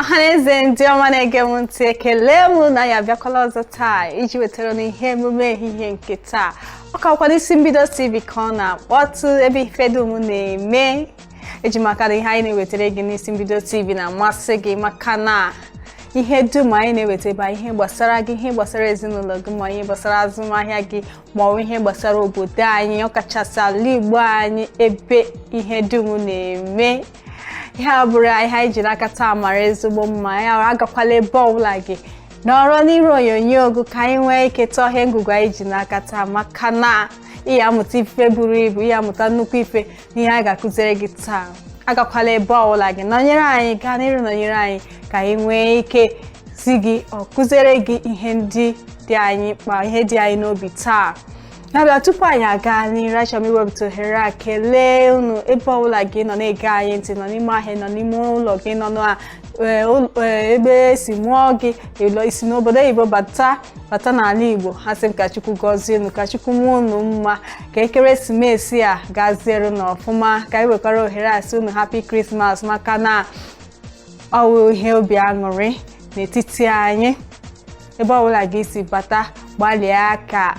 Ọhaneze ndị ọma na-ege m ntị, ekele m na ya abịakwala ọzọ taa iji wetara unu ihe emume ehihie nke taa. Ọ ka bụkwa n'Isi Mbido TV ka ọ na-akpọtụ, ebe ife dum na-eme. Eji m aka na ihe anyị na-ewetara gị n'Isi Mbido TV na-amasị gị, maka na ihe dum anyị na-eweta bụ ihe gbasara gị, ihe gbasara ezinụlọ gị, ma ihe gbasara azụmahịa gị, ma ọ bụ ihe gbasara obodo anyị, ọkachasị ala Igbo anyị, ebe ihe dum na-eme. Ihe a bụrụ ihe anyị ji n'aka taa mara ezigbo mma. Ya agakwala ebe ọbụla gị, nọrọ n'iru onyonyo gị ka anyị nwee ike tọọ ihe ngwugwu anyị ji n'aka taa, maka na ị ya-amụta ife buru ibu, ị ya-amụta nnukwu ife n'ihe anyị ga-akụziri gị taa. Agakwala ebe ọbụla gị, nọnyere anyị, gaa n'iru nọnyere anyị ka anyị nwee ike zi gị ọ kụziere gị ihe ndị dị anyị mkpa, ihe dị anyị n'obi taa. Na-abịa, tupu anyị aga n'iru, achọrọ m iwepụta ohere a kelee unu ebe ọbụla gị nọ na-ege anyị ntị, nọ n'ime ahịa, nọ n'ime ụlọ gị, nọ na ebe esi mụọ gị, isi n'obodo oyibo bata bata n'ala Igbo. Ha sị m ka Chukwu gọzie unu, ka Chukwu mụọ unu mma, ka ekeresimesi a gaziere unu ọfụma, ka anyị wekwara ohere a sị unu happy Christmas, maka na ọ wụ ihe obi aṅụrị n'etiti anyị. Ebe ọbụla gị si bata, gbalịa ka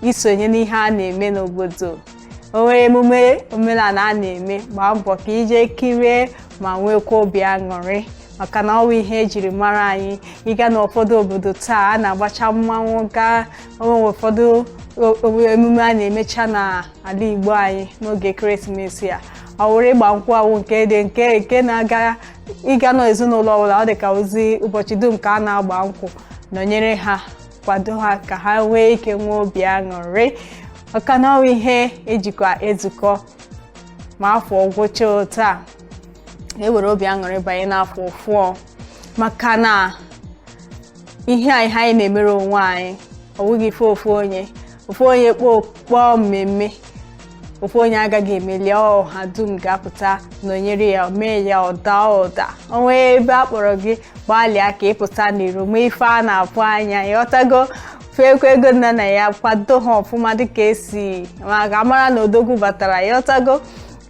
isonye n'ihe a na-eme n'obodo. O nwere emume omenala a na-eme, gbaa mbọ ka ije kirie ma nwekwa obi aṅụrị, maka na ọ bụ ihe ejiri mara anyị. Ịga n'ụfọdụ obodo taa, a na-agbacha mmanwụ, gaa onwe ụfọdụ emume a na-emecha n'ala Igbo anyị n'oge ekeresimesi a. Ọ wụrụ ịgba nkwụ, awụ nke dị nke na-aga ịga n'ezinụlọ ọbụla, ọ dị ka ozi ụbọchị dum ka a na-agba nkwụ. Nọnyere ha, kwado ha ka ha nwee ike nwee obi aṅụrị, maka na ọ bụ ihe ejikwa ezukọ ma afọ gwụcha taa, ewere obi aṅụrị banye n'afọ fụọ, maka na ihe a ihe anyị na-emere onwe anyị. Ọ bụghị ife ofu onye, ofu onye kpọọ mmemme, ofu onye agaghị emeli. Ọha dum ga-apụta nọnyere ya, mee ya ọda ụda. O nwee ebe a kpọrọ gị, gbalịa ka ịpụta n'iro mee ife a na-afụ anya. Ịghọtago? Fekwa ego nna na ya, kwado ha ọfụma dịka esi ma ga-amara na odogwu batara. Ịghọtago?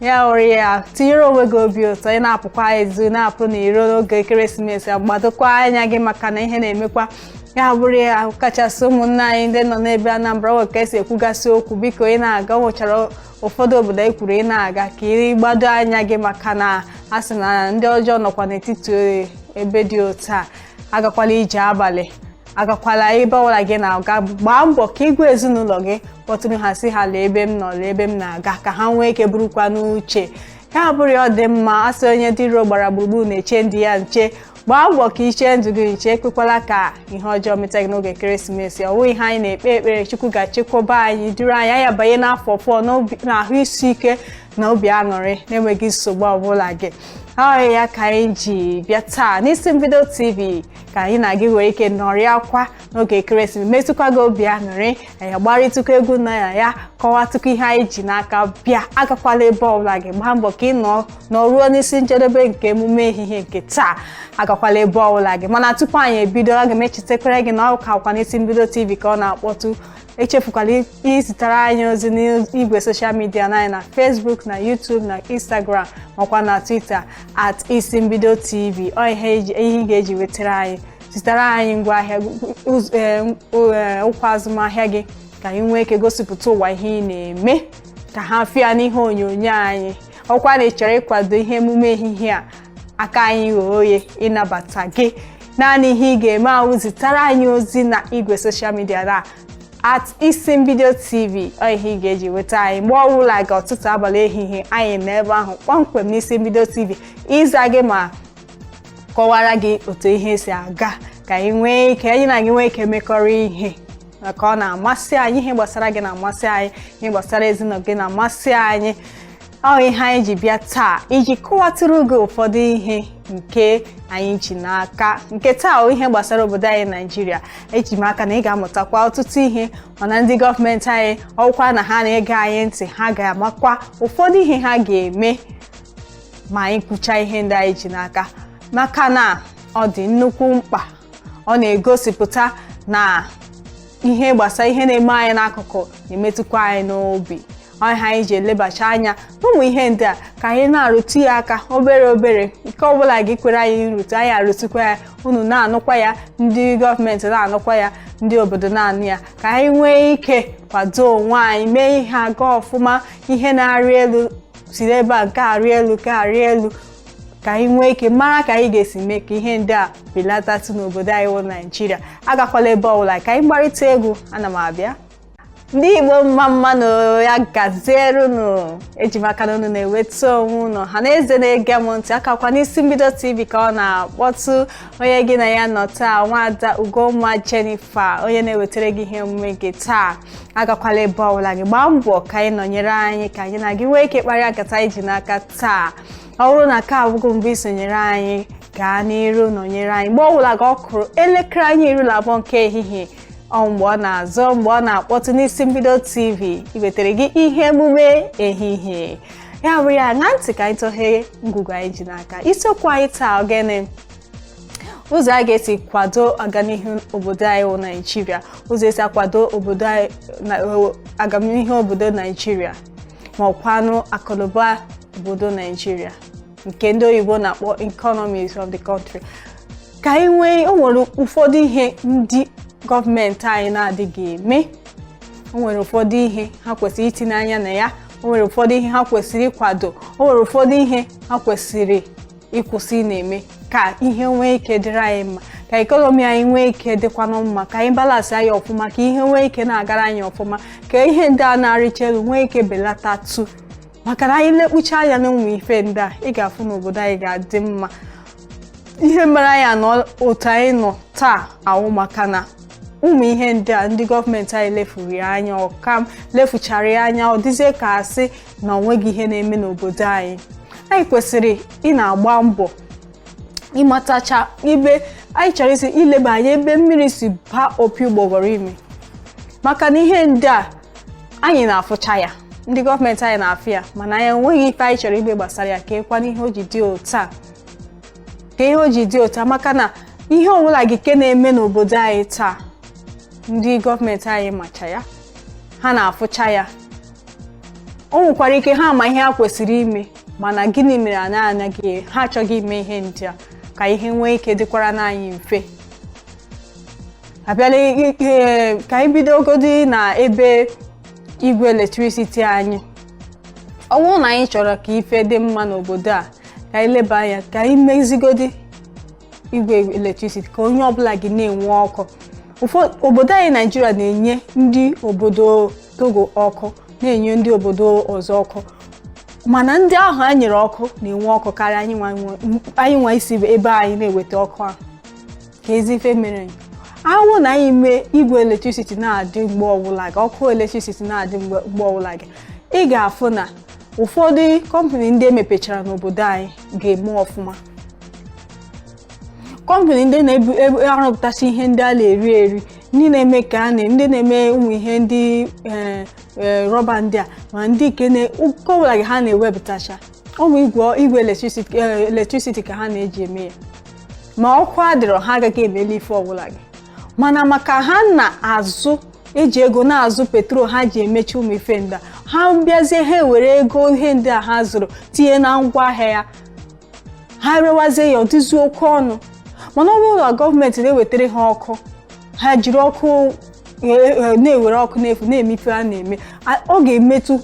Ya wụrụ ya, tinyere onwe gị obi ụtọ. Ị na-apụkwa ezu, na-apụ n'iro n'oge ekeresimesi, gbadokwa anya gị, maka na ihe na-emekwa. Ya bụrụ ya, kachasị ụmụnne anyị ndị nọ n'ebe Anambra, nwere ka esi ekwugasị okwu. Biko, ị na-aga, nwechara ụfọdụ obodo e kwuru, ị na-aga ka ị gbado anya gị, maka na a sị na ndị ọjọọ nọkwa n'etiti ebe dị otu a. Agakwala ije abalị, agakwala ebe ọbụla gị na-aga. Gbaa mbọ ka igwe ezinụlọ gị kpọtụrụ ha, sị ha lee ebe m nọ, lee ebe m na-aga, ka ha nwee ike burukwa n'uche. Ya bụrụ ọ dị mma, asị onye dịro gbara gburugburu na-eche ndị ya nche. Gbaa mbọ ka ichee ndụ gị nche. Ekwekwala ka ihe ọjọọ meta gị n'oge ekeresimesi. Ọ bụghị ihe anyị na-ekpe ekpere, Chukwu ga-achekwaba anyị, duru anyị, anyị abanye n'afọ fụọ n'ahụ isi ike na obi aṅụrị, na-enweghị nsogbu ọbụla gị. Ọ ya ka anyị ji bịa taa n'Isi Mbido TV, ka anyị na gị nwere ike nọrịa kwa n'oge ekeresimesi, metụkwa gị obi aṅụrị, anyị gbarịtụkwa egwu na ya, kọwatụkwa ihe anyị ji n'aka bịa. Agakwala ebe ọbụla gị, gbaa mbọ ka ị nọ nọruo n'isi njedebe nke emume ehihie nke taa. Agakwala ebe ọbụla gị. Mana tupu anyị ebido, aga m echetakwara gị na ọ kakwa n'Isi Mbido TV ka ọ na-akpọtụ. Echefukwala izitere anyị ozi n'igwe social media anyị na Facebook, na YouTube, na Instagram, makwa na Twitter, @IsimbidoTV. Ọ ihe ị ga-eji wetara anyị, zitere anyị ngwaahịa, ụkwa azụmahịa gị, ka anyị nwee ike gosipụta ụwa ihe ị na-eme, ka ha fịa n'ihe onyonyo anyị. Ọkwa na ị chọrọ ịkwado ihe emume ehihie a, aka anyị ghee oghe ịnabata gị. Naanị ihe ị ga-eme ahụ, zitere anyị ozi na igwe social media na @IsimbidoTV. Ọ ihe ị ga-eji nweta anyị mgbe ọbụla gị, ọtụtụ, abalị, ehihie, anyị nọ ebe ahụ kpọmkwem n'Isi Mbido TV ịza gị ma kọwara gị otu ihe si aga, ka anyị nwee ike, anyị na gị nwee ike mekọrọ ihe, maka ọ na-amasị anyị. Ihe gbasara gị na-amasị anyị, ihe gbasara ezinụlọ gị na-amasị anyị. Ọ ihe anyị ji bịa taa, iji kọwatụrụ gị ụfọdụ ihe nke anyị ji n'aka nke taa, ọ ihe gbasara obodo anyị Naijiria. Eji m aka na ị ga-amụtakwa ọtụtụ ihe. Mana ndị gọọmenti anyị, ọkwa na ha na-ege anyị ntị, ha ga-amakwa ụfọdụ ihe ha ga-eme ma anyị kwuchaa ihe ndị anyị ji n'aka, maka na ọ dị nnukwu mkpa. Ọ na-egosipụta na ihe gbasara ihe na-eme anyị n'akụkụ na-emetụkwa anyị n'obi. Ọ ihe anyị ji elebacha anya n'ụmụ ihe ndị a, ka anyị na-arụtụ ya aka obere obere. Nke ọbụla gị kwere anyị nrụtụ, anyị arụtụkwa ya, unu na-anụkwa ya, ndị gọọmenti na-anụkwa ya, ndị obodo na-anụ ya, ka anyị nwee ike kwado onwe anyị, mee ihe aga ọfụma. Ihe na-arị elu si n'ebe a nke arị elu ka arị elu, ka anyị nwee ike mara ka anyị ga-esi mee ka ihe ndị a belatatụ n'obodo anyị wụ Naijiria. Agakwala ebe ọbụla, ka anyị gbarịta egwu. Ana m abịa. Ndị Igbo, mma mmanụ ya gazierunu. Eji m aka na unu na-enweta onwe unu. Ha na eze na-ege m ntị akakwa n'Isi Mbido TV ka ọ na-akpọtụ. Onye gị na ya nọ taa, Nwaada Ugomma Jennifer, onye na-ewetara gị ihe omume gị taa. Agakwala ebe ọbụla, gị gbaa mbọ ka anyị nọnyere anyị, ka anyị na gị nwee ike kparịa nkata anyị ji n'aka taa. Ọ bụrụ na ka abụghị mbụ isonyere anyị, gaa n'iru nọnyere anyị mgbe ọbụla ka ọ kụrụ elekere anyị 12 nke ehihie. Ọ mgbe ọ na-azọ, mgbe ọ na-akpọtụ n'Isi Mbido TV, iwetara gị ihe emume ehihie. Ya bụrụ ya, ṅaa ntị ka anyị tọghee ngwugwu anyị ji n'aka. Isiokwu anyị taa, ogene ụzọ a ga-esi kwado aganihu obodo anyị wụ Naijiria, ụzọ esi akwado obodo anyị aganihu obodo Naijiria, ma ọkwanụ akụnụba obodo Naijiria, nke ndị oyibo na-akpọ economies of the country. Ka anyị nwee, o nwere ụfọdụ ihe ndị gọọmenti anyị na-adịghị eme, o nwere ụfọdụ ihe ha kwesịrị itinye anya na ya, o nwere ụfọdụ ihe ha kwesịrị ịkwado, o nwere ụfọdụ ihe ha kwesịrị ịkwụsị na-eme, ka ihe nwee ike dịrị anyị mma, ka economy anyị nwee ike dịkwanụ mma, ka anyị balance anyị ọfụma, ka ihe nwee ike na-agara anyị ọfụma, ka ihe ndị a na-arịcha elu nwee ike belatatu. Maka na anyị lekpucha anya na ụmụ ife ndị a, ị ga-afụ n'obodo anyị ga-adị mma. Ihe mere anyị anọ otu anyị nọ taa awụ maka na ụmụ ihe ndị a ndị gọọmenti anyị lefuru ya anya, ọkam lefuchara ya anya, ọ dịzie ka asị na onweghị ihe na-eme n'obodo anyị. Anyị kwesịrị ị na-agba mbọ ịmatacha ibe anyị chọrọ isi, ileba anya ebe mmiri si baa opi ụgbọgọrọ ime, maka na ihe ndị a anyị na-afụcha ya, ndị gọọmenti anyị na-afụ ya, mana anyị enweghị ife anyị chọrọ ime gbasara ya. Ka ekwana ihe o ji dị otu a, ka ihe o ji dị otu a, maka na ihe ọbụla gị ke na-eme n'obodo anyị taa, ndị gọọmenti anyị macha ya, ha na-afụcha ya. O nwekwara ike ha ma ihe ha kwesịrị ime, mana gịnị mere anyị anaghị, ha achọghị ime ihe ndị a ka ihe nwee ike dịkwara n'anyị mfe? Abịala ka anyị bidogodi na ebe igwe electricity anyị. Ọ bụrụ na anyị chọrọ ka ife dị mma n'obodo a, ka anyị leba anya ka anyị mezigodi igwe electricity, ka onye ọbụla gị na-enwe ọkụ. Obodo anyị Naijiria na-enye ndị obodo Togo ọkụ, na-enye ndị obodo ọzọ ọkụ, mana ndị ahụ a nyere ọkụ na-enwe ọkụ karịa anyị nwa isi ebe anyị na-eweta ọkụ ahụ. Ka ezi ife mere awụ na anyị mee igwe electricity na-adị mgbe ọbụla gị, ọkụ electricity na-adị mgbe ọbụla gị, ị ga-afụ na ụfọdụ kọmpanị ndị emepechara n'obodo anyị ga-eme ọfụma. Kọmpanị ndị na-arụpụtasị ihe ndị a na-eri eri, ndị na-eme ka a na ndị na-eme ụmụ ihe ndị rọba ndị a, ma ndị nke ọbụla gị ha na-ewepụtacha ụmụ igwe electricity ka ha na-eji eme ya. Ma ọkụ adịrọ, ha agaghị emeli ife ọbụla gị. Mana maka ha na-azụ, eji ego na-azụ petrol ha ji emechi ụmụ ife ndị a, ha bịazie, ha ewere ego ihe ndị a ha zụrụ tinye na ngwa ahịa ya, ha rewazie ya, ọ dịzi oke ọnụ. Mana ọ bụrụ na gọọmenti na-ewetara ha ọkụ, ha jiri ọkụ na-ewere ọkụ n'efu na-eme ife ha na-eme, ọ ga-emetụ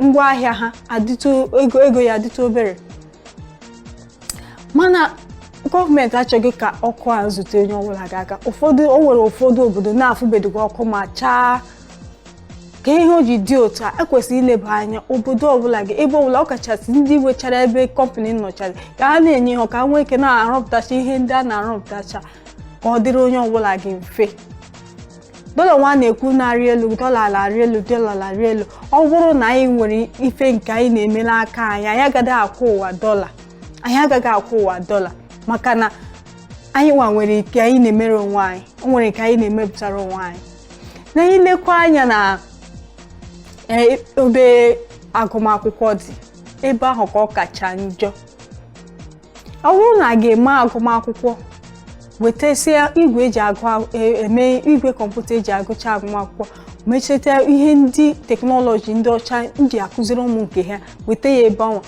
ngwaahịa ha adịtụ ego ya adịtụ obere. Mana gọọmenti achọghị ka ọkụ a zute onye ọbụla gị aka. Ụfọdụ, o nwere ụfọdụ obodo na-afụbedoghị ọkụ ma chaa. Ka ihe o ji dị otu a, ekwesịrị ileba anya obodo ọbụla gị, ebe ọbụla, ọkachasị ndị nwechara ebe kọmpanị nọchara, ka ha na-enye ha, ka ha nwee ike na-arụpụtacha ihe ndị a na-arụpụtacha, ka ọ dịrị onye ọbụla gị mfe. Dọla nwa na-ekwu na-arị elu, dọla na-arị elu, dọla na-arị elu. Ọ bụrụ na anyị nwere ife nke anyị na-eme n'aka anyị, anyị agaghị akwụ ụwa dọla, anyị agaghị akwụ ụwa dọla, maka na anyị nwa nwere ike anyị na-emere onwe anyị, o nwere nke anyị na-emepụtara onwe anyị. Na ilekwa anya na ebe agụmakwụkwọ dị, ebe ahụ ka ọ kacha njọ. Ọ bụrụ na a ga-eme agụmakwụkwọ, wetasịa igwe eji agụ eme, igwe kọmputa eji agụcha agụmakwụkwọ, Mecheta ihe ndị technology ndị ọcha ji akụziri ụmụ nke ha, weta ya ebe ọnwa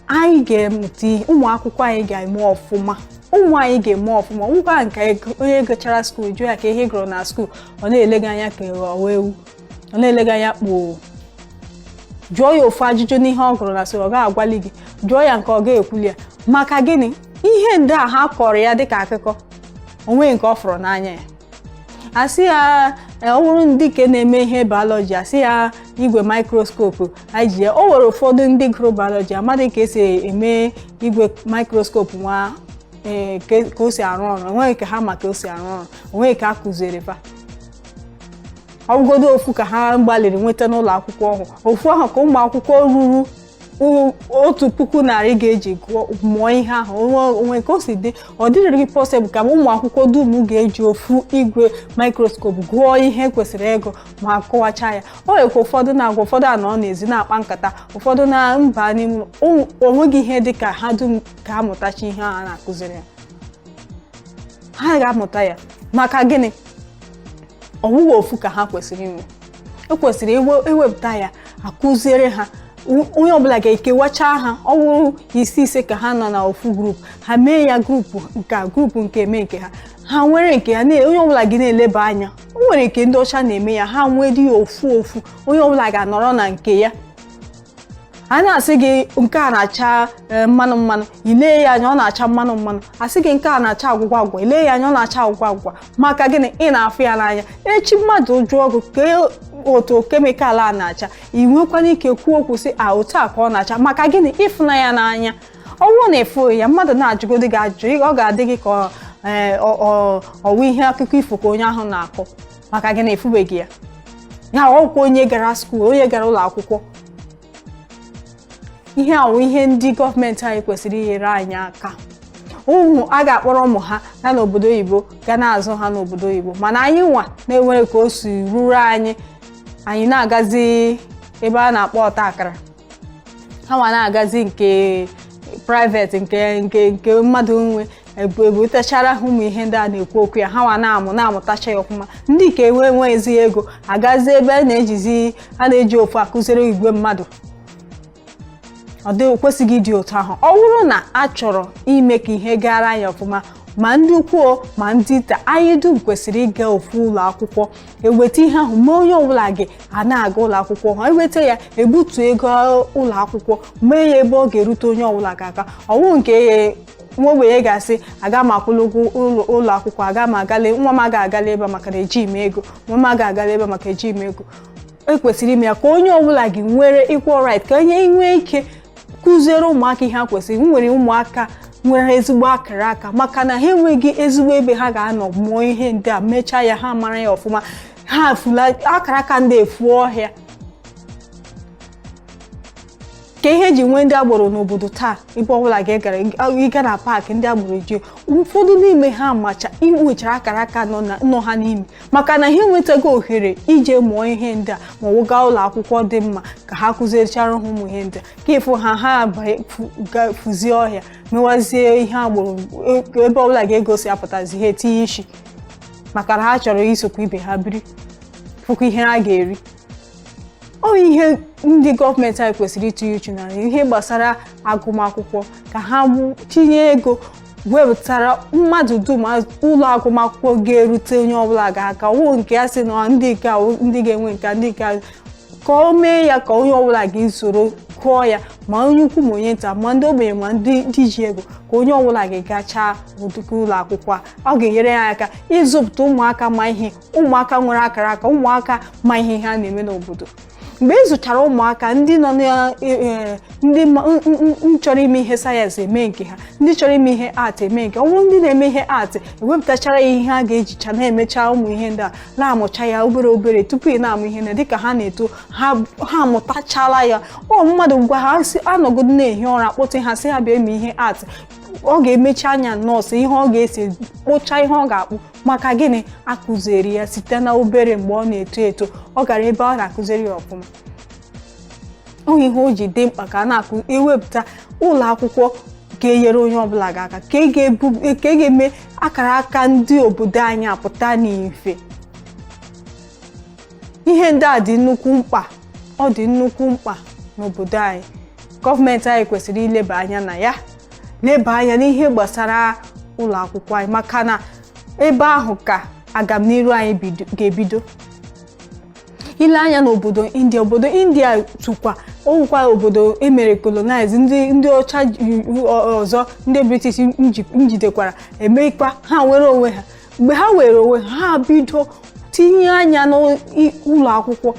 anyị ga-emụta ihe. Ụmụ akwụkwọ anyị ga-eme ọfụma, ụmụ anyị ga-eme ọfụma. Ngwa, nke onye gụchara school, jụọ ya ka ihe gụrụ na school, ọ na-ele gị anya ka ọwa ewu, ọ na-ele gị anya kpoo. Jụọ ya ofu ajụjụ n'ihe ọ gụrụ na school, ọ ga-agwali gị. Jụọ ya nke ọ ga-ekwuli ya. Maka gịnị? Ihe ndị a ha kọrọ ya dịka akụkọ onweghị nke ọ fụrụ n'anya ya. Asị ya, ọ bụrụ ndị ke na-eme ihe biology, asị ya igwe microscope anyị ji ya. O nwere ụfọdụ ndị gụrụ biology amadị ka esi eme igwe microscope nwa, ee, ka o si arụ ọrụ. Enweghị ka ha ma ka o si arụ ọrụ, onweghị ka a kụziere fa. Ọ bụgodo ofu ka ha gbalịrị nweta n'ụlọ akwụkwọ ọhụụ, ofu ahụ ka ụmụ akwụkwọ ruru 1,100 ga-eji gụọ mụọ ihe ahụ. Onwe ka o si dị, ọ dịrị gị possible ka ụmụ akwụkwọ dum ga-eji ofu igwe microscope gụọ ihe kwesịrị ịgụ ma kọwacha ya? O nwekwa ụfọdụ na-agwa, ụfọdụ anọ n'ezi na-akpa nkata, ụfọdụ na mba n'ime onweghị ihe dị ka ha dum ga-amụtacha ihe ahụ a na-akụziri ya. Ha ga-amụta ya. Maka gịnị? Ọwụwa ofu ka ha kwesịrị inwe. Ekwesịrị ewepụta ya, akụziere ha. Onye ọbụla ga-ekewacha ha, ọ wụrụ ise ise ka ha nọ na ofu group, ha mee ya group nke a, group nke eme nke ha, ha nwere nke ha, onye ọbụla gị na-eleba anya. O nwere nke ndị ọcha na-eme ya, ha nwee ya ofu ofu, onye ọbụla ga-anọrọ na nke ya. A na-asị gị nke a na-acha mmanụ mmanụ, ilee ya anya, ọ na-acha mmanụ mmanụ. Asị gị nke a na-acha agwụgwa agwụgwa, ilee ya anya, ọ na-acha agwụgwa agwụgwa. Maka gịnị? Ị na-afụ ya n'anya. Echi mmadụ jụọ gị ka otu chemical a na-acha, ị nwekwana ike kwuo okwu sị a, otu a ka ọ na-acha. Maka gịnị? Ịfụna ya n'anya. Ọ bụrụ na ịfụghị ya, mmadụ na-ajụgodi gị ajụjụ, ọ ga-adị gị ka ọwụ ihe akụkọ ifo ka onye ahụ na-akọ. Maka gịnị? Ịfụbeghị ya. Ya ọkwa onye gara school, onye gara ụlọ akwụkwọ. Ihe awụ ihe ndị gọọmenti anyị kwesịrị inyere anyị aka. Ụmụ a ga-akpọrọ ụmụ ha gaa n'obodo oyibo, ga na-azụ ha n'obodo oyibo, mana anyị nwa na-enwere ka o si ruru anyị, anyị na-agazi ebe a na-akpọ ọta akara, ha nwa na-agazi nke private, nke mmadụ nwe. Ebutechara ha ụmụ ihe ndị a na-ekwu okwu ya, ha nwa na-amụ, na-amụtacha ya ọfụma. Ndị nke enwe enweghịzi ego agazi ebe a na-ejizi a na-eji ofu akụziri igwe mmadụ. Ọ dị kwesịghị ịdị otu ahụ. Ọ bụrụ na a chọrọ ime ka ihe gara anyị ọfụma, ma ndị ukwu ma ndị nta, anyị dum kwesịrị ịga ofu ụlọ akwụkwọ. Eweta ihe ahụ mee onye ọbụla gị a na-aga ụlọ akwụkwọ ha, eweta ya, ebutu ego ụlọ akwụkwọ, mee ya ebe ọ ga-erute onye ọbụla ga aka. Ọwụ nke nwa ogbenye ga-asị, aga m akwụrụ ụgwọ ụlọ akwụkwọ, aga m agala, nwa m aga agala ebe maka na ejighị m ego, nwa m aga agala ebe maka ejighị m ego. Ekwesịrị ime ya ka onye ọbụla gị nwere equal right, ka onye nwee ike kụziere ụmụaka ihe ha kwesịrị. Nwere ụmụaka nwere ezigbo akara aka, maka na ha enweghị ezigbo ebe ha ga-anọ mụọ ihe ndị a, mechaa ya, ha mara ya ọfụma, ha fula akara aka ndị efu ọhịa. Ka ihe eji nwee ndị agboro n'obodo taa, ebe ọbụla gị gara, ịga na park, ndị agboro ji. Ụfọdụ n'ime ha macha nwechara akara aka nọ ha n'ime, maka na ha enwetago ohere ije mụọ ihe ndị a, ma ọ bụ gaa ụlọ akwụkwọ dị mma ka ha kụziechara ha ụmụ ihe ndị a. Ka ịfụ ha, ha fuzie ọhịa, mewazie ihe agboro. Ebe ọbụla ga-egosi apụtazi, ha etinye isi, maka na ha chọrọ isokwa ibe ha biri, fụkwa ihe ha ga-eri. Ọ ihe ndị gọọmenti anyị kwesịrị itinye uchu na ihe gbasara agụmakwụkwọ, ka ha tinye ego wepụtara mmadụ dum ụlọ agụmakwụkwọ ga-erute onye ọbụla ga-aka. Ọwụ nke ya sị na ndị nke ndị ga-enwe nke ndị nke, ka o mee ya ka onye ọbụla ga-esoro gụọ ya, ma onye ukwu ma onye nta, ma ndị ogbenye ma ndị ji ego, ka onye ọbụla ga-agacha ụdịka ụlọ akwụkwọ a. Ọ ga-enyere ya aka ịzụpụta ụmụaka ma ihe, ụmụaka nwere akara aka, ụmụaka ma ihe ha na-eme n'obodo. Mgbe ị zụchara ụmụaka, ndị nọ na ndị chọrọ ime ihe sayensị eme nke ha, ndị chọrọ ime ihe art eme nke ọ bụrụ ndị na-eme ihe art, ewepụtachara ya ihe ha ga-ejicha na-emecha ụmụ ihe ndị a, na-amụcha ya obere obere tupu ị na-amụ ihe na dịka ha na-eto, ha amụtachala ya. Ọ mmadụ gwa ha si anọgodo na-ehi ụra, kpọte ha, sị ha bịa eme ihe art, ọ ga-emechi anya nọọsụ ihe ọ ga-esi kpụcha ihe ọ ga-akpụ. Maka gịnị? Akụziri ya site na obere. Mgbe ọ na-eto eto, ọ gara ebe ọ na-akụziri ya ọfụma. Ọ ihe o ji dị mkpa ka a na-akụ ewepụta ụlọ akwụkwọ ga-enyere onye ọbụla gị aka, ka ị ga-eme akara aka ndị obodo anyị apụta n'ife. Ihe ndị a dị nnukwu mkpa, ọ dị nnukwu mkpa n'obodo anyị. Gọọmenti anyị kwesịrị ileba anya na ya, leba anya n'ihe gbasara ụlọ akwụkwọ anyị, maka na ebe ahụ ka agamniru anyị ga-ebido. Ile anya n'obodo India, obodo India tụkwa ọwụkwa obodo emere colonize, ndị ọcha ọzọ, ndị British njidekwara, emekwa ha were onwe ha. Mgbe ha were onwe ha, ha bido tinye anya n'ụlọ akwụkwọ,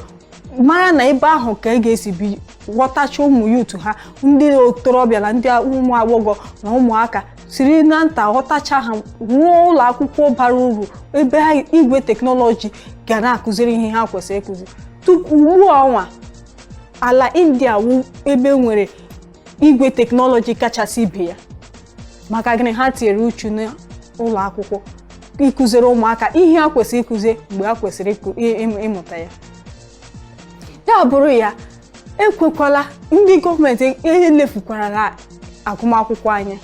mara na ebe ahụ ka ị ga-esi bi ghọtacha ụmụ youth ha, ndị ntorobịa na ndị ụmụ agbọghọ na ụmụaka, siri na nta ghọtacha ha, rụọ ụlọ akwụkwọ bara uru ebe ha igwe teknọlọji ga na-akụziri ihe ha kwesịrị ịkụzi. Tupu ugbu a, ọnwa ala India wu ebe nwere igwe teknọlọji kachasị ibe ya. Maka gịnị? Ha tinyere uchu n'ụlọ akwụkwọ ịkụziri ụmụaka ihe ha kwesịrị ịkụzi mgbe ha kwesịrị ịmụta ya. Ya bụrụ ya, ekwekwala ndị gọọmenti elefukwarala agụmakwụkwọ anya.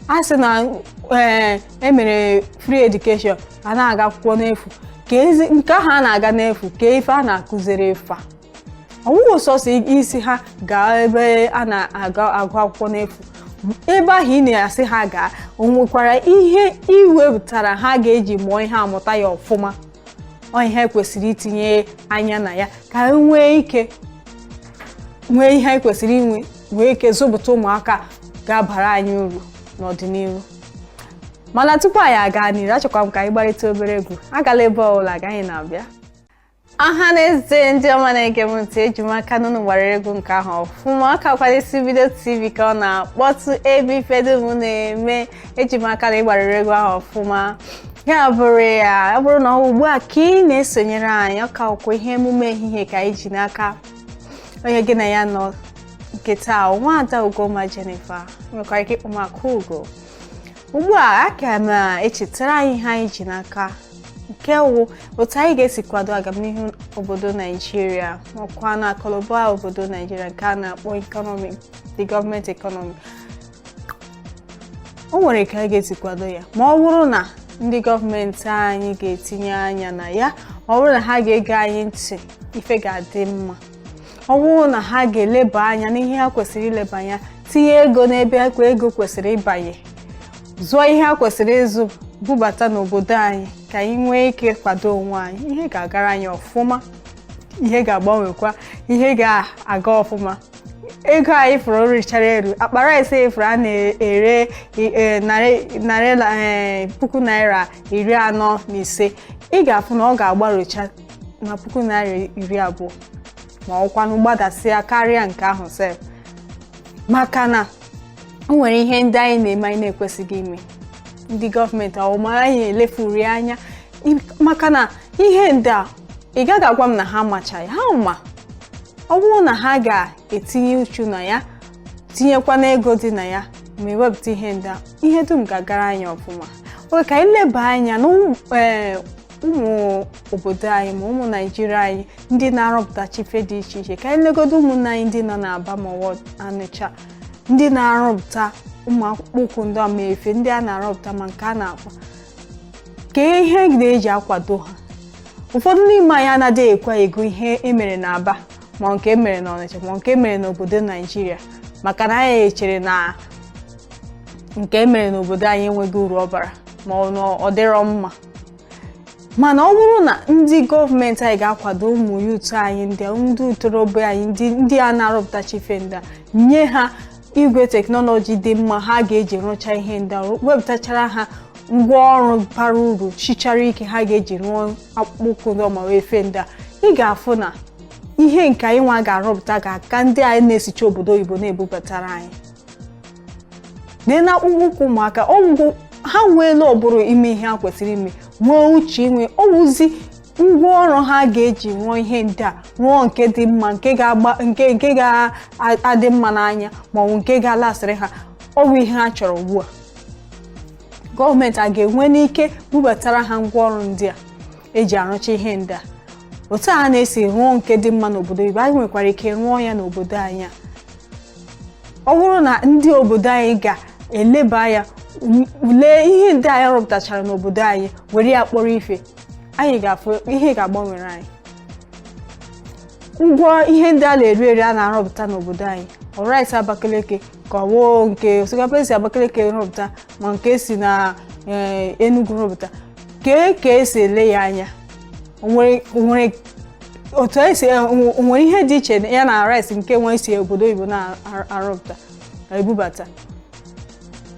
A sị na ee, emere free education, a na-aga akwụkwọ n'efu, ka ezi nke ahụ a na-aga n'efu, ka ife a na-akụziri ife a ọwụghị sọsọ isi ha gaa ebe a na-aga agụ akwụkwọ n'efu. Ebe ahụ ị na-asị ha gaa, o nwekwara ihe iwepụtara ha ga-eji mụọ ihe, amụta ya ọfụma? Ọ ihe kwesịrị itinye anya na ya, ka e nwee ike nwee ihe anyị kwesịrị inwe, nwee ike zụpụta ụmụaka ga-abara anyị uru n'ọdịnihu. Mana tupu anyị aga n'ihu, achọkwa m ka anyị gbarịta obere egwu. Agala ebe ọbụla, agaghị na-abịa. Ọha na eze ndị ọma na-ege m ntị, eji m aka n'ụnụ gbara egwu nke ahụ ọfụma. Ọ kakwa Isi Mbido TV ka ọ na-akpọtụ, ebe ife dum na-eme. Eji m aka na ịgbarịrị egwu ahụ ọfụma. Ya bụrụ ya, ọ bụrụ na ọ ugbu a ka ị na-esonyere anyị, ọ ka ọkwa ihe emume ehihie ka anyị ji n'aka. Onye gị na ya nọ nke taa, nwaada Ugoma Jennifer, nwekwara ike ịkpọ m Akwa Ugo. Ugbu a, aka m echetara anyị ihe anyị ji n'aka, nke wụ otu anyị ga-esi kwado agamnihu obodo Naijiria, ọkwa na akụnụba obodo Naijiria, nke a na-akpọ economy, the government economy. O nwere ka anyị ga-esi kwado ya ma ọ bụrụ na ndị gọọmenti anyị ga-etinye anya na ya, ma ọ bụrụ na ha ga-ege anyị ntị, ife ga-adị mma. Ọ bụrụ na ha ga-eleba anya n'ihe ha kwesịrị ileba anya, tinye ego n'ebe ego kwesịrị ịbanye, zụọ ihe ha kwesịrị ịzụ, bubata n'obodo anyị, ka anyị nwee ike kwado onwe anyị, ihe ga-agara anyị ọfụma, ihe ga-agbanwekwa, ihe ga-aga ọfụma. Ego anyị fụrụ richara eru, akpa rice efuru a na-ere narị ₦45,000, ị ga-afụ na ọ ga-agbarocha na ₦20,000, ma ọkwanụ gbadasịa karịa nke ahụ sef, maka na o nwere ihe ndị anyị na-eme anyị na-ekwesịghị ime. Ndị gọọmenti ọwụma anyị elefuru ya anya, maka na ihe ndị a, ị gaghị agwa m na ha machaghị. Ha ma. Ọ bụrụ na ha ga-etinye uchu na ya, tinyekwa n'ego dị na ya, ma ewepụta ihe ndị a, ihe dum ga-agara anyị ọfụma. Oge ka anyị leba anya na ụmụ obodo anyị, ma ụmụ Naijiria anyị ndị na-arụpụtachi ife dị iche iche, ka anyị legodo ụmụnne anyị ndị nọ n'Aba ma ọ Ọnịcha, ndị na-arụpụta ụmụ akpụkpọ ụkwụ ndị a, ma efe ndị a na-arụpụta, ma nke a na-akwa, ka ihe na-eji akwado ha. Ụfọdụ n'ime anyị anaghị ekwe ego ihe emere n'Aba, ma nke emere n'Ọnịcha, ma nke emere n'obodo Naijiria, maka na anyị chere na nke emere n'obodo anyị enweghị uru ọ bara, ma ọ na ọ dịrọ mma. Mana ọ bụrụ na ndị gọọmenti anyị ga-akwado ụmụ youth anyị, ndị ntorobịa anyị, ndị a na-arụpụtachi ife ndị a, nye ha igwe teknọlọji dị mma ha ga-eji rụchaa ihe ndị a, wepụtachara ha ngwaọrụ bara uru chichara ike ha ga-eji rụọ akpụkpọ ụkwụ ndị ọma wee efe ndị a, ị ga-afụ na ihe nke anyị nwa ga-arụpụta ga-aka ndị anyị na-esicha obodo oyibo na-ebubatara anyị. Lee na akpụkpọ ụkwụ ụmụaka ọgwụgwụ ha nweela, ọbụrụ ime ihe ha kwesịrị ime, nwee uche inwe ọwụzi ngwaọrụ ha ga-eji rụọ ihe ndị a, rụọ nke dị mma, nke ga-agba, nke ga-adị mma n'anya, ma ọ bụ nke ga-alasịrị ha. Ọ bụ ihe ha chọrọ ugbu a. Gọọmenti a ga-enwe n'ike bubatara ha ngwaọrụ ndị a eji arụcha ihe ndị a, otu a na-esi rụọ nke dị mma n'obodo oyibo, anyị nwekwara ike rụọ ya n'obodo anyị a. Ọ bụrụ na ndị obodo anyị ga-eleba anya, lee ihe ndị anyị rụpụtachara n'obodo anyị, were ya kpọrọ ife, anyị ga-afụ ihe ga-agbanwere anyị. Ụgwọ ihe ndị a na-eri eri a na-arụpụta n'obodo anyị, ọ rice Abakaliki ka ọ wụ nke osikapa esi Abakaliki rụpụta, ma nke esi na Enugu rụpụta, kee ka esi ele ya anya? O nwere otu esi, o nwere ihe dị iche ya na rice nke nwe esi obodo oyibo na-arụpụta, ebubata?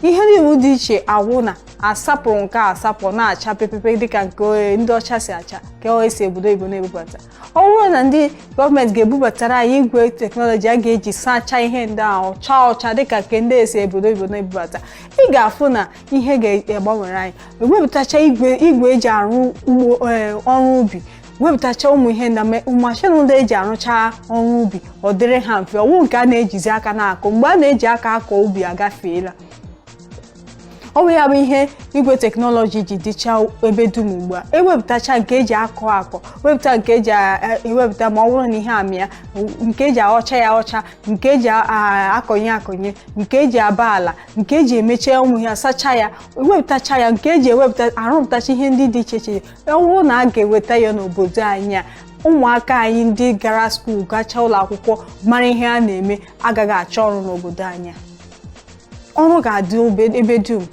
Ihe niile dị iche awụ na asapụrụ nke a asapụ na-acha pepepe dịka nke ndị ọcha si acha ka o esi obodo oyibo na-ebubata. Ọ bụrụ na ndị gọọmenti ga-ebubatara anyị igwe teknọlọji a ga-eji sachaa ihe ndị ahụ ọcha ọcha dịka nke ndị esi obodo oyibo na-ebubata, ị ga-afụ na ihe ga-agbanwere anyị. Ewepụtacha igwe eji arụ ugbo, ọrụ ubi, wepụtacha ụmụ ihe na machine ndị eji arụcha ọrụ ubi, ọ dịrị ha mfe. Ọwụ nke a na-ejizi aka na-akụ, mgbe a na-eji aka akọ ubi agafeela. Ọ bụ ya bụ ihe igwe teknọlọji ji dịcha ebe dum ugbu a. Ewepụtacha nke eji akọ akọ, wepụta nke eji ewepụta ma ọ bụrụ na ihe amịa, nke eji aghọcha ya ọcha, nke eji akọnye akọnye, nke eji aba ala, nke eji emeche ụmụ ya sacha ya, ewepụtacha ya, nke eji ewepụta arụpụtacha ihe ndị dị iche iche. Ọ bụrụ na a ga-eweta ya n'obodo anyị a, ụmụaka anyị ndị gara school, gachaa ụlọ akwụkwọ, mara ihe a na-eme, agaghị achọ ọrụ n'obodo anyị a. Ọrụ ga-adị ebe dum.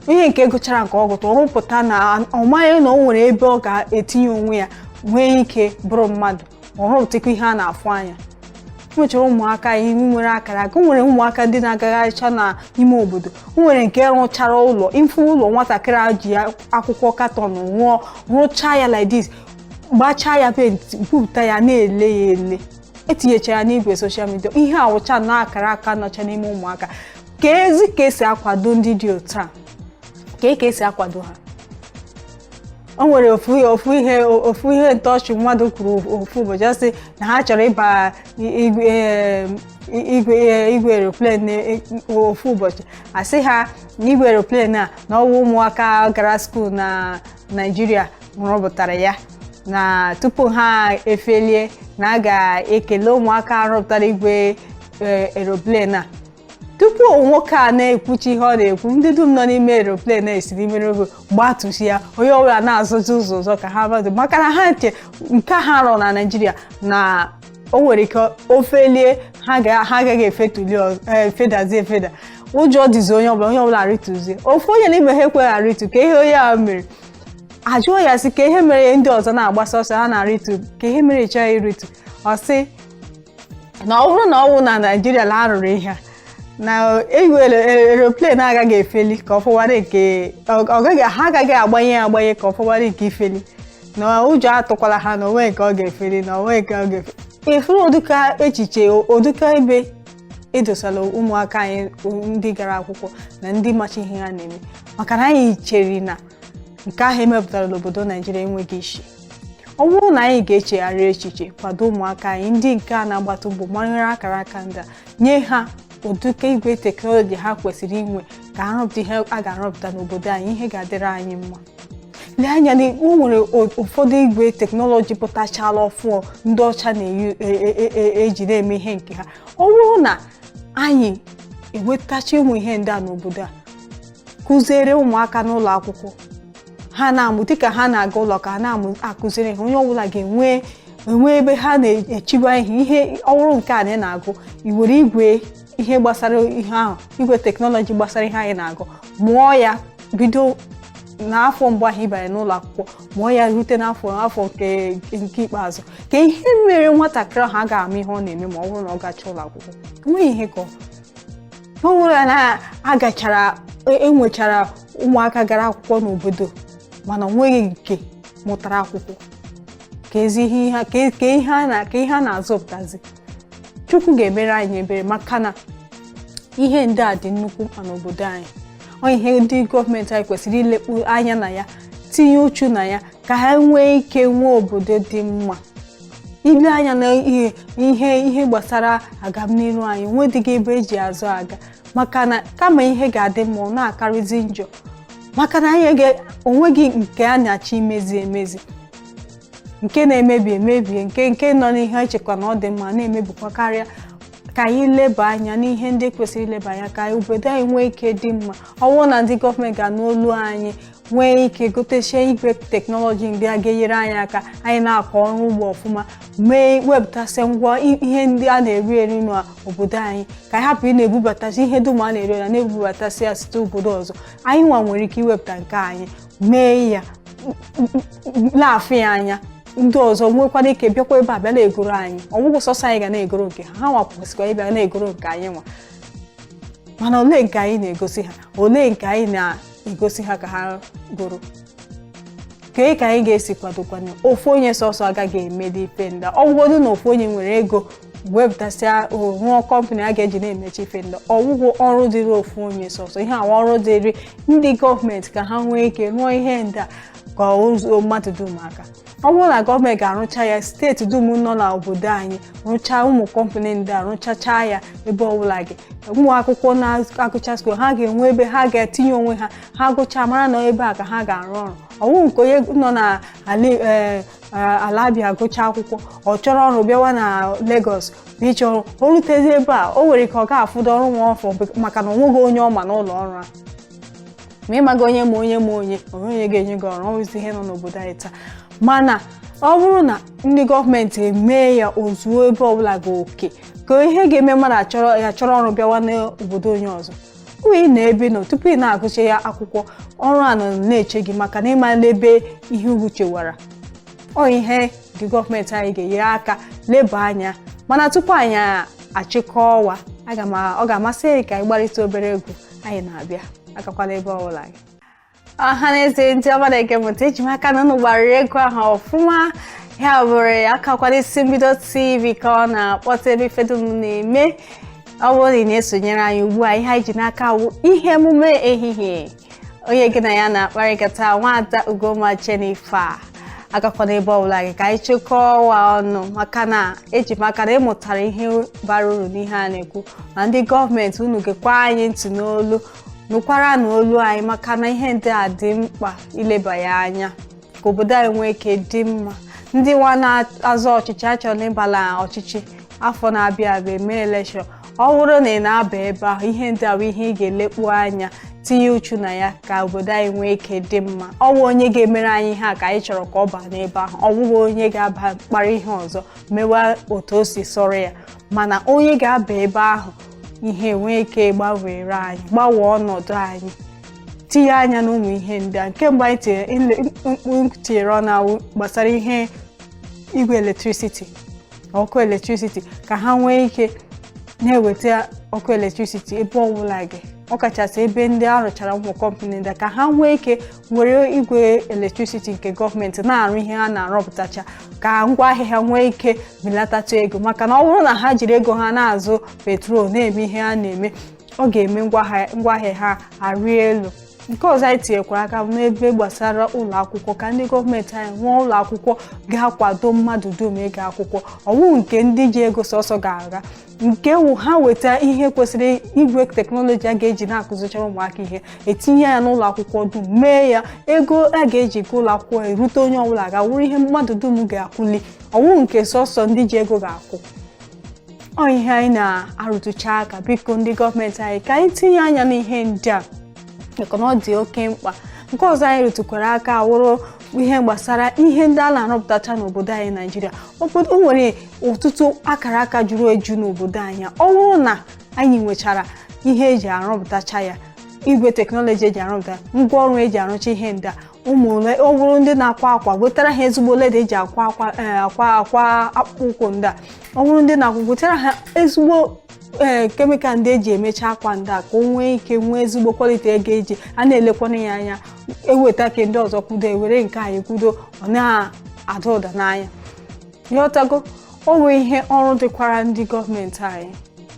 Onye nke gụchara nke ọ gụta, ọrụpụta na ọ maghị na o nwere ebe ọ ga-etinye onwe ya, nwee ike bụrụ mmadụ, ọ rụpụtakwa ihe a na-afụ anya. Nwechara ụmụaka anyị nwere akara aka, nwere ụmụaka ndị na-agagharịcha n'ime obodo, nwere nke rụchara ụlọ ịfụ ụlọ nwatakịrị a ji akwụkwọ carton rụọ, rụchaa ya like this, gbachaa ya paint, gwupụta ya, na-ele ya ele, etinyechara n'igwe social media. Ihe awụcha na akara aka nọcha n'ime ụmụaka. Ka ezi ka esi akwado ndị dị otu a, ka esi akwado ha? O nwere ofu ihe ntọọchị mmadụ kwuru ofu ụbọchị. Ọ sị na ha chọrọ ịba igwe aeroplane ofu ụbọchị. Asị ha na igwe aeroplane a na ọwụ ụmụaka gara school na Naịjirịa rụpụtara ya, na tupu ha efelie na a ga-ekele ụmụaka rụpụtara igwe aeroplane a. Tupu nwoke a na-ekwuchi ihe ọ na-ekwu, ndị dum nọ n'ime aeroplane na-esi n'ime ogo gbatusi ya. Onye ọbụla na-azụzi ụzọ ụzọ ka ha mmadụ, maka na ha nche nke ha rọ na Naịjirịa na o nwere ike ofelie, ha agaghị efetuli, efedazi efeda. Ụjọ dịzi onye ọbụla, onye ọbụla arịtụzie. Ofu onye n'ime ha ekweghị arịtụ. Ka ihe onye a mere, ajụọ ya sị ka ihe mere ndị ọzọ na-agbasa ọsọ, ha na-arịtụ, ka ihe mere ị chọghị ịrịtụ? Ọ sị na ọ bụrụ na ọ wụ na Naịjirịa na arụrụ ihe a, na igwe aeroplane agaghị efeli ka ọ fọwara nke ọ gaghị, ha agaghị agbanye agbanye ka ọ fọwara nke ifeli, na ụjọ atụkwala ha na onwe nke ọ ga-efeli, na onwe nke ọ ga-efeli. Efuru ụdịka echiche, ụdịka ebe edosala ụmụaka anyị ndị gara akwụkwọ na ndị macha ihe ha na-eme, maka na anyị chere na nke ahụ emepụtara n'obodo Naijiria enweghị isi. Ọ bụrụ na anyị ga-echegharị echiche, kwado ụmụaka anyị ndị nke a na-agbata mbọ, manyere akara aka ndị a, nye ha ụdịka igwe teknọlọji ha kwesịrị inwe ka arụpụta ihe a ga-arụpụta n'obodo anyị, ihe ga-adịrị anyị mma. Lee anya na o nwere ụfọdụ igwe teknọlọji pụtachala ọfụọ ndị ọcha na-eji na-eme ihe nke ha. Ọ bụrụ na anyị ewetacha ụmụ ihe ndị a n'obodo a, kụziere ụmụaka n'ụlọ akwụkwọ, ha na-amụ dịka ha na-aga ụlọ, ka ha na-amụ, akụziri ha, onye ọbụla ga-enwe enwe ebe ha na-echiba ihe ọhụrụ nke a na-agụ. I were igwe ihe gbasara ihe ahụ, igwe teknọlọji gbasara ihe anyị na-agụ, mụọ ya bido n'afọ mbụ ahụ ịbanye n'ụlọ akwụkwọ, mụọ ya rute n'afọ afọ nke ikpeazụ. Ka ihe mere nwatakịrị ahụ a ga-ama ihe ọ na-eme ma ọ bụrụ na ọ gacha ụlọ akwụkwọ, enweghị ihe ka ọ bụrụ na agachara. Enwechara ụmụaka gara akwụkwọ n'obodo, mana ọ nweghị nke mụtara akwụkwọ ka ezi ihe ka ihe a na-azụpụtazi. Chukwu ga-emere anyị ebere, maka na ihe ndị a dị nnukwu mkpa n'obodo anyị. Ọ ihe ndị gọọmenti anyị kwesịrị ilekpu anya na ya, tinye uchu na ya, ka ha nwee ike nwee obodo dị mma. Ile anya na ihe gbasara agamnihu anyị, nwedịghị ebe eji azụ aga, maka na kama ihe ga-adị mma, ọ na-akarịzi njọ, maka na anyị onweghị nke a na-achọ imezi emezi. Nke na-emebi emebie, nke nọ n'ihe echekwa na ọ dị mma na-emebikwa karịa. Ka anyị leba anya n'ihe ndị kwesịrị ileba anya ka obodo anyị nwee ike dị mma. Ọ bụrụ na ndị gọọmenti ga-anụ olu anyị, nwee ike gotechie igwe teknọlọji ndị a ga-enyere anyị aka anyị na-akọ ọrụ ugbo ọfụma, mee wepụtasị ngwa ihe ndị a na-eri eri n'obodo anyị, ka anyị hapụ ị na-ebubatasị ihe dum a na-eri na na-ebubatasị ya site obodo ọzọ. Anyị nwa nwere ike iwepụta nke anyị, mee ya na-afụ ya anya, ndị ọzọ nwekwara ike bịakwa ebe a bịa na-egoro anyị. Ọ bụghị sọsọ anyị ga na-egoro nke ha, ha nwa kwesịkwa ịbịa na-egoro nke anyị nwa. Mana olee nke anyị na-egosi ha? Olee nke anyị na-egosi ha ka ha goro? Kee ka anyị ga-esi kwadokwana? Ofu onye sọsọ agaghị emeli ife nda. Ọ bụgodu na ofu onye nwere ego wepụtasịa, rụọ kọmpanị a ga-eji na-emechi ife nda, ọgwụgwụ ọrụ dịrị ofu onye sọsọ. Ihe awa ọrụ dịrị ndị gọọmenti ka ha nwee ike rụọ ihe nda ka o zuo mmadụ dum aka. Ọ bụrụ na gọọmenti ga-arụcha ya, steeti dum nọ n'obodo anyị rụchaa ụmụ kọmpanị ndị a, rụchachaa ya ebe ọbụla gị, ụmụ akwụkwọ na-agụcha school ha ga-enwe ebe ha ga-etinye onwe ha, ha gụchaa mara na ebe a ka ha ga-arụ ọrụ. Ọwụ nke onye nọ na ala Abịa gụchaa akwụkwọ, ọ chọrọ ọrụ, bịawa na Lagos ma ịchọ ọrụ, o rutezi ebe a, o nwere ike ọ ga-afụdo ọrụ nwa ọfọ, maka na o nweghị onye ọ ma n'ụlọ ọrụ ahụ. Ma ịmaga onye ma onye ma onye onwe onye ga-enye gị ọrụ. Ọwụzi ihe nọ n'obodo anyị taa. Mana ọ bụrụ na ndị gọọmenti emee ya ozuo ebe ọbụla gị oke, ka ihe ga-eme mmadụ achọrọ ya chọrọ ọrụ bịawa n'obodo onye ọzọ ị na-ebe nọ tupu ị na-agụcha ya akwụkwọ, ọrụ a nọ na-eche gị, maka na ịma n'ebe ihe ugwu chewara. Ọ ihe ndị gọọmenti anyị ga-enyere aka leba anya. Mana tupu anyị achịkọ ọwa, aga m ọ ga-amasị anyị ka anyị gbarịta obere egwu. Anyị na-abịa, agakwala ebe ọbụla gị. Ọha na eze ndị ọma na-ege m ntị, eji m aka na unu gbarịrị egwu ahụ ọfụma. Ya bụrụ akakwala Isi Mbido TV ka ọ na-akpọta, ebe ife dum na-eme. Ọ bụrụ na ị na-esonyere anyị ugbu a, ihe anyị ji n'aka wụ ihe emume ehihie. Onye gị na ya na-akparịkọta, Nwaada Ugoma Jennifer. Agakwana ebe ọbụla gị ka anyị chịkọọ ụwa ọnụ, maka na eji m aka na ịmụtara ihe bara uru n'ihe a na-ekwu. Ma ndị gọọmenti, unu gekwa anyị ntị n'olu, nụkwara n'olu anyị, maka na ihe ndị a dị mkpa ileba ya anya ka obodo anyị nwee ike dị mma. Ndị nwa na-azọ ọchịchị achọrọ ịbala ọchịchị afọ na-abịa abịa eme election, ọ bụrụ na ị na-aba ebe ahụ, ihe ndị a bụ ihe ị ga-elekpu anya, tinye uchu na ya ka obodo anyị nwee ike dị mma. Ọ bụ onye ga-emere anyị ihe a ka anyị chọrọ ka ọ baa n'ebe ahụ. Ọ bụghị onye ga-aba mkpara ihe ọzọ mewa otu o si sọrọ ya, mana onye ga-aba ebe ahụ, ihe nwee ike gbanwere anyị, gbanwee ọnọdụ anyị, tinye anya n'ụmụ ihe ndị a. Nke mgbe anyị mkpu tinyere ọnụ awụ gbasara ihe igwe electricity, ọkụ electricity, ka ha nwee ike na-eweta ọkụ electricity ebe ọbụla gị, ọkachasị ebe ndị a rụchara ụmụ kọmpanị ndị a, ka ha nwee ike were igwe electricity nke gọọmenti na-arụ ihe ha na-arụpụtacha, ka ngwaahịa ha nwee ike belatatụ ego. Maka na ọ bụrụ na ha jiri ego ha na-azụ petrol na-eme ihe ha na-eme, ọ ga-eme ngwaahịa ha arị elu. Nke ọzọ anyị tinyekwara aka bụ n'ebe gbasara ụlọ akwụkwọ, ka ndị gọọmenti anyị rụọ ụlọ akwụkwọ ga-akwado mmadụ dum ịga akwụkwọ, ọwụ nke ndị ji ego sọsọ ga-aga, nke wụ ha weta ihe kwesịrị, igwe teknọlọji a ga-eji na-akụzichara ụmụaka ihe, etinye ya n'ụlọ akwụkwọ dum, mee ya ego a ga-eji gaa ụlọ akwụkwọ erute onye ọbụla, ga-wụrụ ihe mmadụ dum ga-akwụli, ọwụ nke sọsọ ndị ji ego ga-akwụ. Ọ ihe anyị na-arụtụcha aka. Biko, ndị gọọmenti anyị, ka anyị tinye anya n'ihe ndị a, maka na ọ dị oke mkpa. Nke ọzọ anyị rụtụkwara aka wụrụ ihe gbasara ihe ndị a na-arụpụtacha n'obodo anyị Naijiria. Obodo o nwere ọtụtụ akara aka juru eju n'obodo anyị. Ọ bụrụ na anyị nwechara ihe eji arụpụtacha ya, igwe teknọlọji eji arụpụta, ngwaọrụ eji arụcha ihe ndị a, ụmụ ọ bụrụ ndị na-akwa akwa, wetara ha ezigbo leather eji akwa akwa, akwa akwa akpụkpọ ụkwụ ndị a. Ọ bụrụ ndị na-akwa, wetara ha ezigbo chemical ndị eji emecha akwa ndị a, ka o nwee ike nwee ezigbo quality ego eji a na-elekwana ya anya. Eweta ka ndị ọzọ kwudo, ewere nke anyị kwudo, ọ na-ada ụda n'anya. Ịghọtago? Ọ bụ ihe ọrụ dịkwara ndị gọọmenti anyị.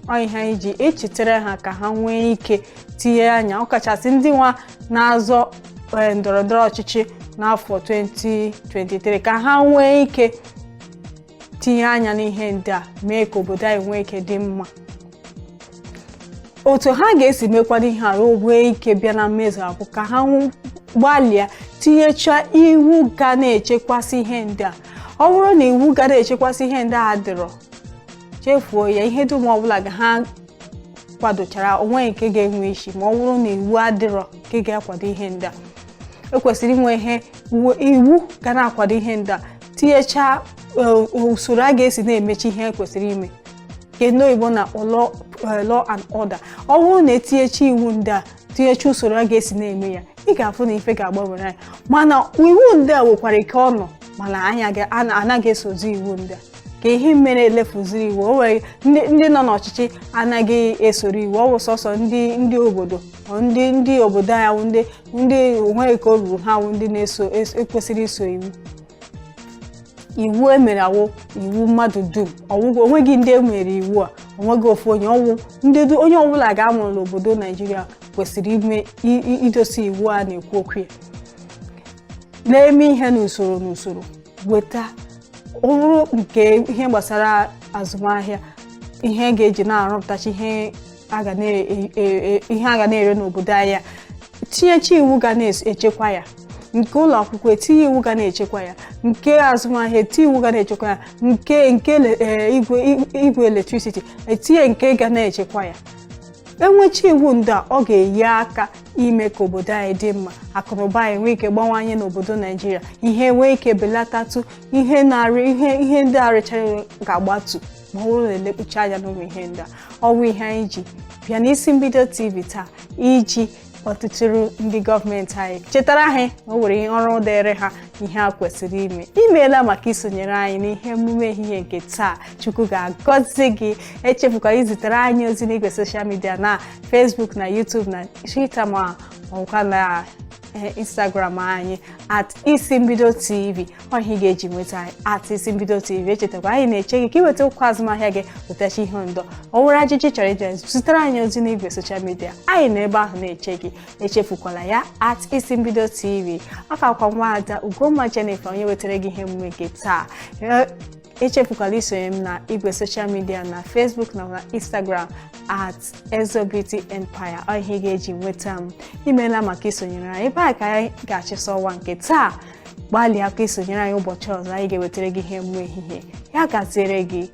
Ọ ihe anyị ji echetara ha ka ha nwee ike tinye anya, ọkachasị ndị nwa na-azọ ndọrọ ndọrọ ọchịchị n'afọ 2023, ka ha nwee ike tinye anya n'ihe ndị a, mee ka obodo anyị nwee ike dị mma. Otu ha ga-esi mekwado ihe a nwee ike bịa na mmezu abụ ka ha gbalịa tinyechaa iwu ga na-echekwasị ihe ndị a. Ọ bụrụ na iwu ga na-echekwasị ihe ndị a dịrọ, Chefuo ya. Ihe dum ọbụla ga ha kwadochara onwe nke ga-enwe isi ma ọ bụrụ na iwu adịrọ nke ga-akwado ihe ndị a. Ekwesịrị inwe ihe iwu ga na-akwado ihe ndị a, tinyechaa usoro a ga-esi na-emechi ihe ekwesịrị ime, nke ndị oyibo na-akpọ law and order. Ọ bụrụ na etinyecha iwu ndị a, tinyecha usoro a ga-esi na-eme ya, ị ga-afụ na ife ga-agbanwere anyị. Mana iwu ndị a nwekwara ike ọnọ, mana anyị anaghị esozi iwu ndị a. Ka ihe mere elefuziri iwu, o nwere ndị nọ n'ọchịchị anaghị esoro iwu. Ọ bụ sọsọ ndị obodo, ndị obodo anyị wụ ndị onweghị ka o ruru ha, wụ ndị na-eso ekwesịrị iso iwu. Iwu emere awụ iwu mmadụ dum, ọwụgwọ onweghị ndị emere iwu a, onweghị ofu onye ọwụ ndị onye ọbụla ga-amụrụ n'obodo Naijiria kwesịrị ime idosi iwu a na-ekwu okwu ya, na-eme ihe n'usoro n'usoro. Weta ọ bụrụ nke ihe gbasara azụmahịa, ihe ga-eji na-arụpụtachi ihe a ga na-ere n'obodo anyị a, tinyecha iwu ga na-echekwa ya. Nke ụlọ akwụkwọ, etinye iwu ga na-echekwa ya. Nke azụmahịa, etinye iwu ga na-echekwa ya. Nke igwe electricity, etinye nke ga na-echekwa ya. Enwecha iwu ndị a, ọ ga-enye aka ime ka obodo anyị dị mma, akụnụba anyị nwee ike gbawanye n'obodo Naijiria, ihe nwee ike belatatụ, ihe na-arị ihe ndị arịchara ga-agbatu ma ọ bụrụ na elekpucha anya n'ụmụ ihe ndị a. Ọ bụ ihe anyị ji bịa n'Isi Mbido TV taa, iji kpọtụtụrụ ndị gọọmenti anyị, chetara ha na o nwere ihe ọrụ dịrị ha, ihe a kwesịrị ime. Imeela maka isonyere anyị n'ihe emume ehihie nke taa. Chukwu ga-agọzi gị. Echefukwala izitere anyị ozi n'igwe social media, na Facebook na YouTube na Twitter, ma ọkwa na Instagram anyị @IsiMbidoTV. Ọhịa ị ga-eji nweta anyị, @IsiMbidoTV. Echetakwa, anyị na-eche gị ka ị weta ụkwa azụmahịa gị, wetachi ihe ndọ. Ọ nwere ajụjụ ị chọrọ ịjụ, zitere anyị ozi n'igwe social media anyị nọ ebe ahụ na-eche gị. Echefukwala ya, @IsiMbidoTV. Ọ kakwa nwaada Ugomma Jennifer onye wetara gị ihe emume nke taa. Echefukwala isonye m na igwe social media, na Facebook na Instagram, @EzoBeautyEmpire. Ọ ihe ị ga-eji nweta m. Imeela maka isonyere anyị. Ebe a ka anyị ga-achịsa ọwa nke taa. Gbalịa aka isonyere anyị ụbọchị ọzọ, anyị ga-ewetara gị ihe emume ehihie. Ya gaziere gị.